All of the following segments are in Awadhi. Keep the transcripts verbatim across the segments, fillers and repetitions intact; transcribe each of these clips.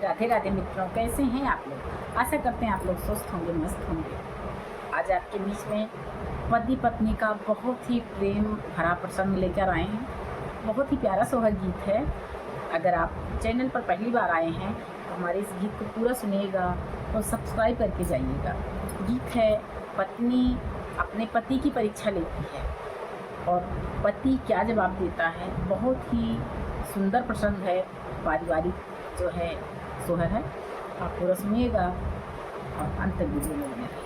राधे राधे मित्रों, कैसे हैं आप लोग? आशा करते हैं आप लोग स्वस्थ होंगे, मस्त होंगे। आज आपके बीच में पति पत्नी का बहुत ही प्रेम भरा प्रसंग लेकर आए हैं। बहुत ही प्यारा सोहर गीत है। अगर आप चैनल पर पहली बार आए हैं तो हमारे इस गीत को पूरा सुनिएगा और सब्सक्राइब करके जाइएगा। गीत है, पत्नी अपने पति की परीक्षा लेती है और पति क्या जवाब देता है। बहुत ही सुंदर प्रसंग है, पारिवारिक जो है सोहर है। आप पूरा सुनिएगा और अंत तक वीडियो में बने रहिए।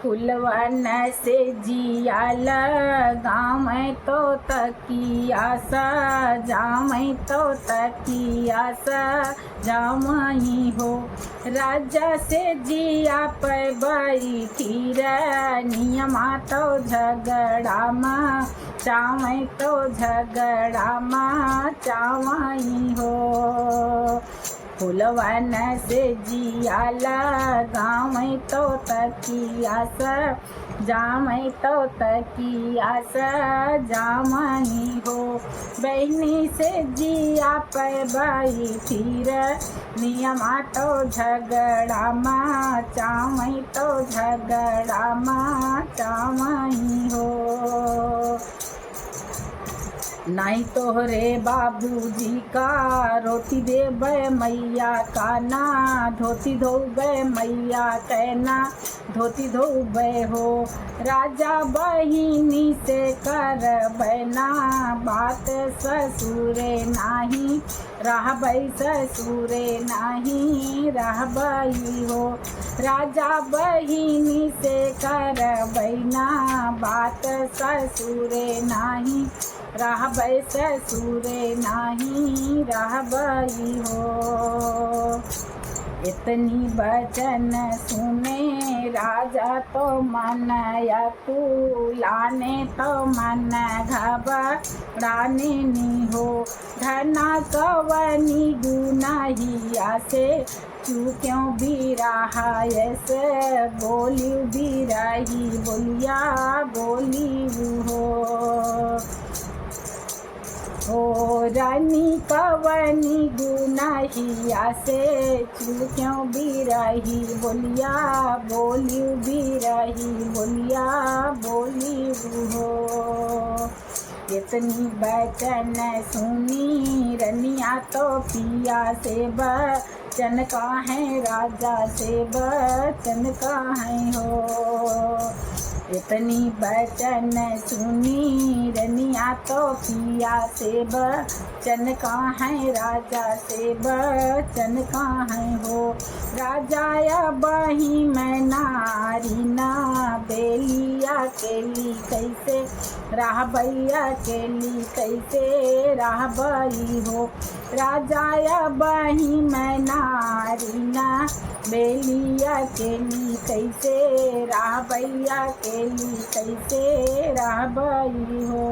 फुलवन से जिया लगावै तो तकिया सजावै तो तकिया सजावै हो। राजा से जिया पे बैठी रनिया मा तो झगड़ा मचावै तो झगड़ा मचावै हो। फुलवन से जिया लगावै तो तकिया सजावै तो तकिया सजावै हो। बहिनी से जिया पे बैठी रनिया मा तो झगड़ा मचावै तो झगड़ा मचावै हो। नाहीं तोहरे बाबूजी का रोटी देबै मैया का, ना धोती धोबै मैया कै, ना धोती धोबै हो। राजा बहिनी से करबै ना बात, ससुरे नाहीं रहबै, ससुरे नाहीं रहबै हो। राजा बहिनी से करबै ना बात, ससुरे नाहीं रहबै, ससुरे नाहीं रहबै हो। इतनी बचन सुने राजा तो मन अकुलाने तो मन घबराने नी हो। धना कवनी गुनाहिया से चूक्यों बिरहा ऐसे बोलिउ बिरही बोलिया बोलिउ हो। ओ रानी कवनी गुनाहिया से चूक्यों बिरही बोलिया बोलिउ बिरही बोलिया बोलिउ हो। इतनी बचन सुनी रनिया तो पिया से बचन काहे राजा से बचन काहे हो। इतनी बचन सुनी रनिया तो पिया से बचन काहे राजा से बचन काहे हो। राजा अबहीं मैं नारी ना बेलिया केली कैसे रहबै अकेली कैसे रहबै हो। राजा अबहीं मैं नारी ना बेलिया केली कैसे रहबै अकेली कैसे रहबै हो।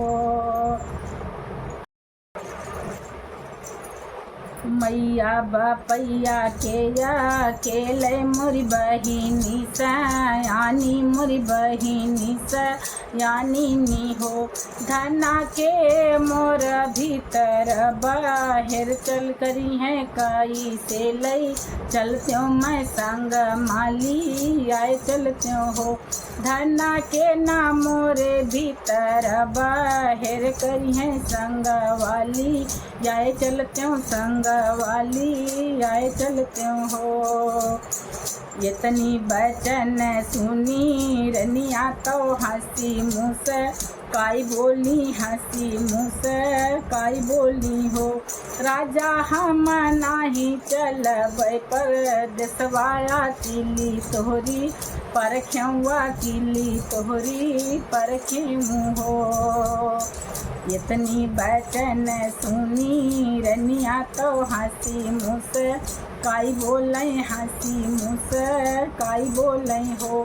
मैया बपैया के अकेले मोरी बहिनी सयानी मोरी बहिनी सयानी नी हो। धना के मोर भीतर बाहर चल करिहैं कैसे लै चलत्यों मैं संग माली आए चलत्यों हो। धना के ना मोरे भीतर बाहर करिहैं संग वाली आए चलत्यों संग वाली आए चलत्यों हो। इतनी बचन सुनी रनिया तो हँसी मुस्काई बोली हँसी मुस्काई बोली हो। राजा हम नाहीं चलबै परदेसवा अकेली तोहरी परखेउँ अकेली तोहरी परखेउँ हो। इतनी बचन सुनी रनिया तो हँसी मुस्काई बोलै हँसी मुस्काई बोलै हो।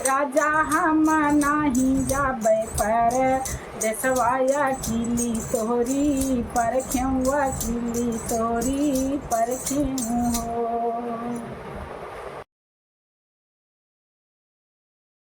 राजा हम नाहीं जाबै परदेसवा अकेली तोहरी परखेउँ अकेली तोहरी परखेउँ हो।